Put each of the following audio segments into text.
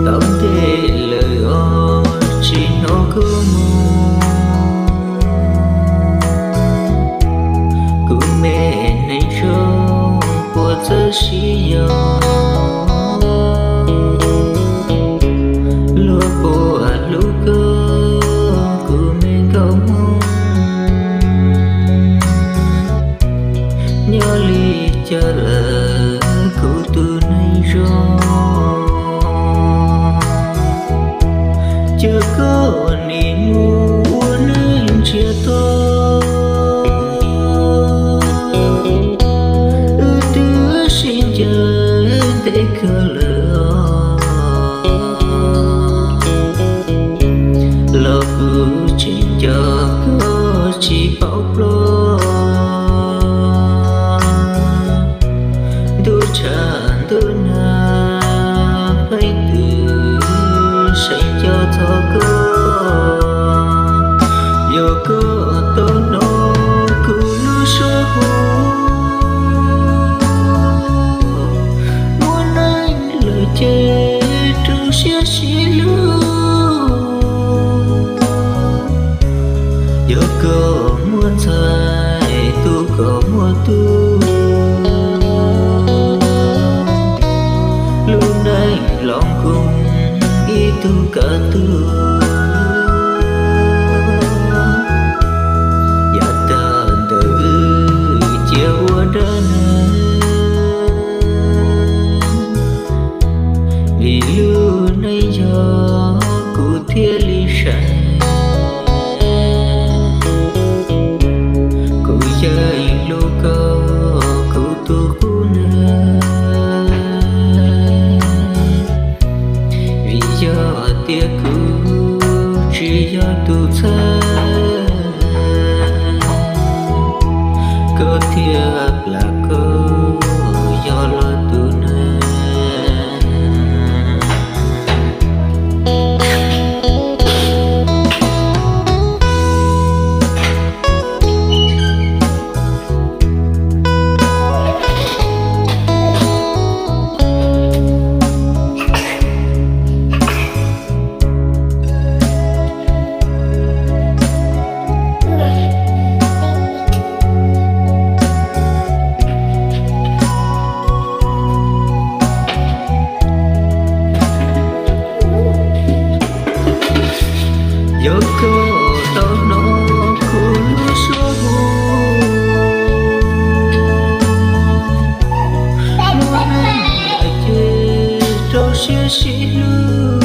Tau ntev lawm os tsis hnov koj mus, kuv me neeg zoo puas txawj sib yos, luag puas hlub koj kuv me nkauj Hmoob. Nyob li cas lawm kuv tus neeg zoo, cas koj nim mus ua neej ntsiag to. Wb twb sib ncaws ntev kawg lawm, los kuv tseem nco koj tsis paub ploj. Ntuj tshav ntuj nag pheej twb seev nco txog koj, yog koj tau hnov kuv lub suab hu, muaj neeg lawm ces rau siab sib hlub. Yog koj muaj ntxhais tus kom muaj tub, lub neej los koom ib tug kav tug. Yav tag ntawm wb cia ua dab neeg, vim lub neej yog kuv thiaj li saib. Kuv yeej hlub koj kuv tus qub neeg, vim yog tias kuv tsis yog tus txhawb, koj thiaj plam koj yog luag tus neeg. Yog koj tau hnov kuv lub suab hu, muaj neeg lawm ces rau siab sib hlub.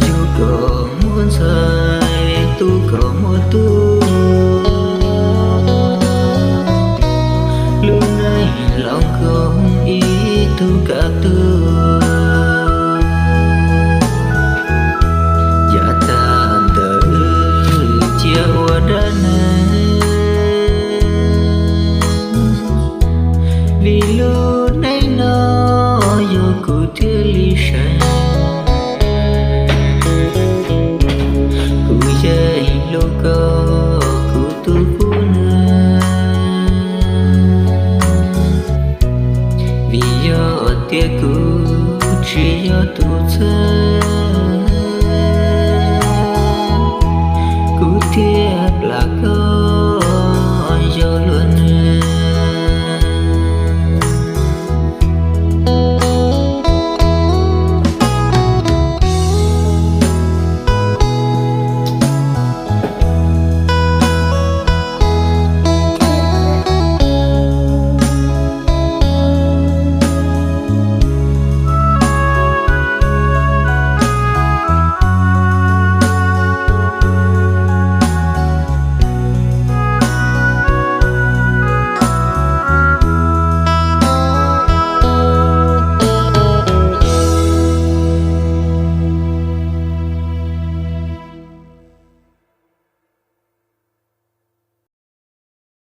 Yog koj muaj ntxhais tus kom muaj tub, lub neej los koom ib tug kav